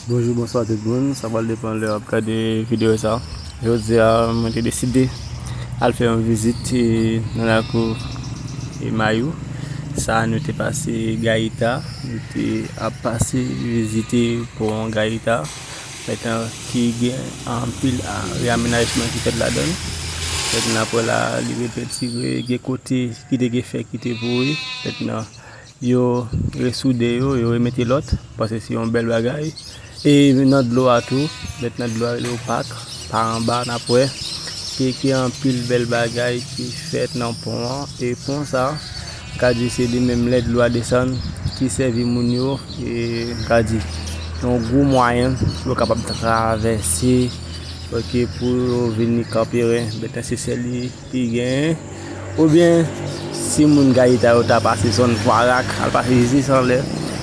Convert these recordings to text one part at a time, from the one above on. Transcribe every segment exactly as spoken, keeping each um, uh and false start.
Bonjou, bonswa tout moun. Sa pral depann lè w ap gade videyo sa. Jodi a, mwen te deside al fè yon vizit, e, nan lakou, e, Mayou. Sa, nou te pase Gayita. Nou te ap pase vizite pon Gayita. Mentnan ki gen anpil, a, reamenajman ki fèt ladan l. Mentnan apre la, li repentire, gen kote ki te gen fè ki te pouri. Mentnan, yo resoude yo, yo remete lòt, paske se yon bèl bagay. E nan dlo a tou, mentnan dlo a rele opak, pa anba n ap wè. Te gen anpil bèl bagay ki fèt nan pon an, e pon sa, m ka di se li menm lè dlo a desann, ki sèvi moun yo, e m ka di, yon gwo mwayen pou yo kapab travèse, ok, pou yo vini Kanperen. Mentnan se sèl li ki genyen. Oubyen, si moun Gayita yo ta pase zòn Vwarak, al pase jis anlè,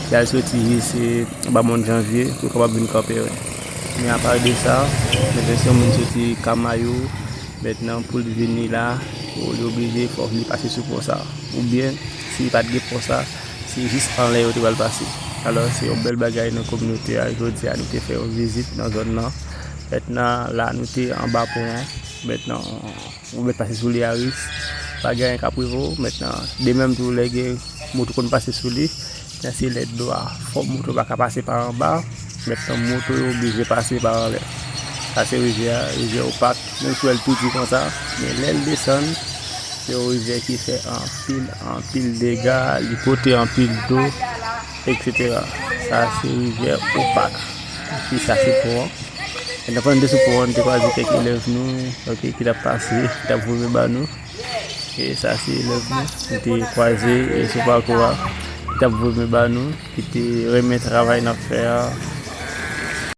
y al soti jis, e, anba Mòn Janvye, pou yo kapab vin Kanperen. Men apa de sa, mentnan si yon moun soti Kamayou, mentnan pou l vini la, ou li oblije, fòk li pase sou pon sa. Oubyen, si li pa t gen pon sa, se jis anlè yo te pral pase. Alò, se yon bèl bagay nan kominote a. Jodi a, nou te fè yon vizit nan zòn nan. Mentnan, la, nou te anba pon an. Mentnan, ou mèt pase sou li a risk. Pa gen anyen k ap rive w. Mentnan, de menm tou, lè gen moto konn pase sou li, mentnan se lè dlo a fò, moto pa ka pase pa anba. Mentnan, moto yo oblije pase pa anlè. Sa se rivyè a, rivyè opak. Menm si w wè l tou di konsa, men lè l desann, se yon rivyè ki fè anpil, anpil dega, li pote anpil dlo, etsetera. Sa se rivyè opak. Epi sa se pon an. Mentnan, pandan n te sou pon an, nou te kwaze kèk elèv nou, ok, ki t ap pase, ki t ap voye men ba nou. E sa se elèv nou, nou te kwaze, e sou pakou a, ki t ap voye men ba nou, ki te renmen travay n ap fè a.